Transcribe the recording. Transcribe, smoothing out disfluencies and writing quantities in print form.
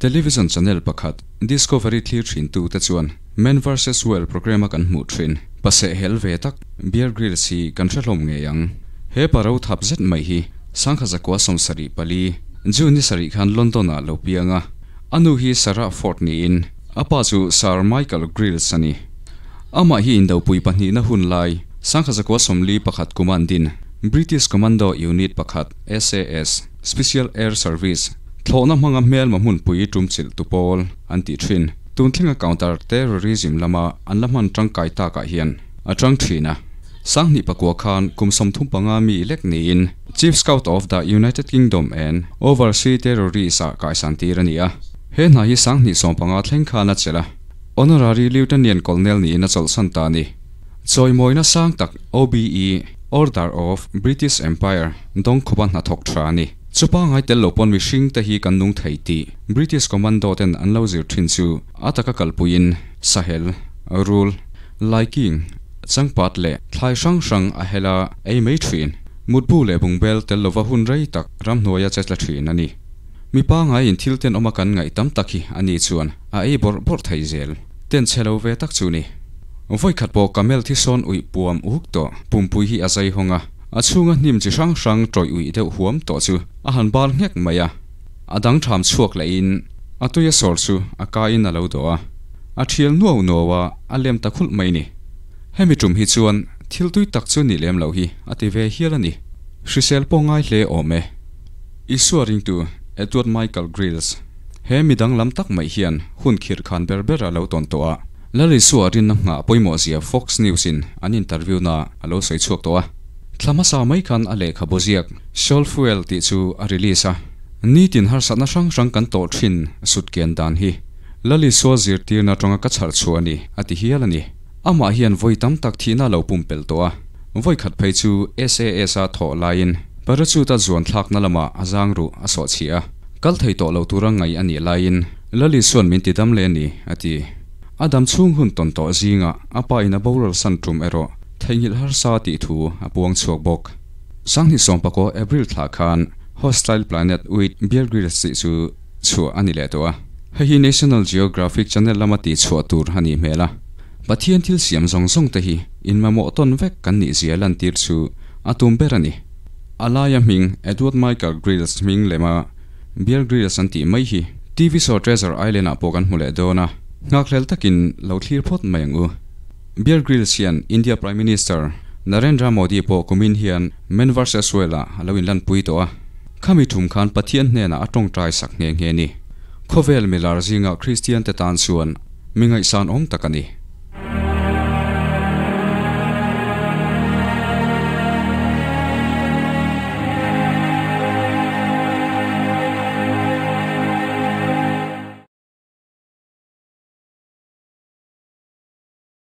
Television channel pakhat Discovery thlir thin tu te chuan Man vs Wild programme a kan hmuh thin pa sehhel ve tak Bear Grylls hi kan hre hlawm ngei ang. He pa ro thap zet mai hi Sangha 1974 June ni sarih khan London ah lo piang a, a nu hi Sarah Ford niin a pa chu Sir Michael Grylls a ni. Amah hi indopui pahnihna hun lai 1941 kum an din British Commando Unit pakhat SAS, Special Air Service, thlawhna hmanga hmelma hmunpui tumchilh tu pawl an tih thin. Tun thlenga counter terrorism lama an la hman tangkai takah hian a tang thin a. 2009 khan kum 35 mi lek niin Chief Scout of the United Kingdom and Overseas Territories ah kaisan tir a ni a. He hna hi 2015 thleng khan a chelh a. Honorary Lieutenant Colonel niin a chawlhsan ta a ni. Chawimawina sang tak OBE, Order of British Empire, dawng khawpa hnathawk tha a ni. Chupa ngai tel lo pawn mihring te hi kan nung thei tih British Commando ten an lo zir thin chu a taka kalpuiin Sahel, Rul, Laiking, Changpat leh thlai hrang hrang a hel a ei mai thin. Mutbu leh bungbel tel lova hun rei tak ramhnuaia che tla thin a ni. Mipa ngaiin thil ten awma kan ngaih tam tak hi a ni chuan a ei bawrh bawrh thei zel. Ten chhe lo ve tak chu ni. Vawikhat pawh camel thisawn uih puam uk tawh pumpui hi a zai hawng a, a chhunga hnim chi hrang hrang tawih uih deuh huam tawh chu a han bal nghek mai a. A dang tham chhuak lehin a tuia sawr chu a kain a lo dawh a, a thial nuau nuau a, a lem ta khulh mai ni. Hemi tum hi chuan thil tui tak chu ni lem loh hi a ti ve hial a ni. Hrisel pawh ngai hle awm e. Isua ringtu Edward Michael Grylls, he mi danglam tak mai hian hun khirh khan ber ber a lo tawn tawh a. Lal Isua rinna nghah pawimawh zia Fox News in an interview na a lo sawi chhuak tawh a. Thla hmasa mai khan a lehkhabu ziak Soul Fuel tih chu a release a. Nitin harsatna hrang hrang kan tawh thin sut kian dan hi Lal Isua zirtirna atanga ka chharh chhuah a ni a ti hial a ni. Amah hian vawi tam tak thihna a lo pumpelh tawh a, vawi khat phei chu SAS a thawh laiin parachute a zuan thlakna lamah a zang ruh a sawh chhiah a, kal thei tawh lo tura ngaih a nih laiin Lal Isua'n min ti dam leh a ni a ti. A dam chhung hun tawn tawh zingah a pa in a boral san tum erawh theihnghilh harsa tih thu a puang chhuak bawk. 2019 April thlah khan Hostile Planet with Bear Grylls tih chu chhuah a ni leh tawh a. Hei hi National Geographic Channel lama tih chhuah tur a nih hmel a. Pathian thil siam zawng zawng te hi inmamawh tawn vek kan nih zia lantir chu a tum ber a ni. A laia hming Edward Michael Grylls hming lema Bear Grylls an tih mai hi TV show Treasure Island ah pawh kan hmu leh dawn a, nghakhlel takin lo thlir phawt mai ang u. Bear Grylls hian India Prime Minister Narendra Modi pawh kumin hian Men vs Wild ah a lo inlanpui tawh a. Khami thum khan Pathian hnenah a tawngtai sak nghe nghe ni. Khawvel milar zinga Kristian te tan chuan mi ngaihsan awm tak a ni.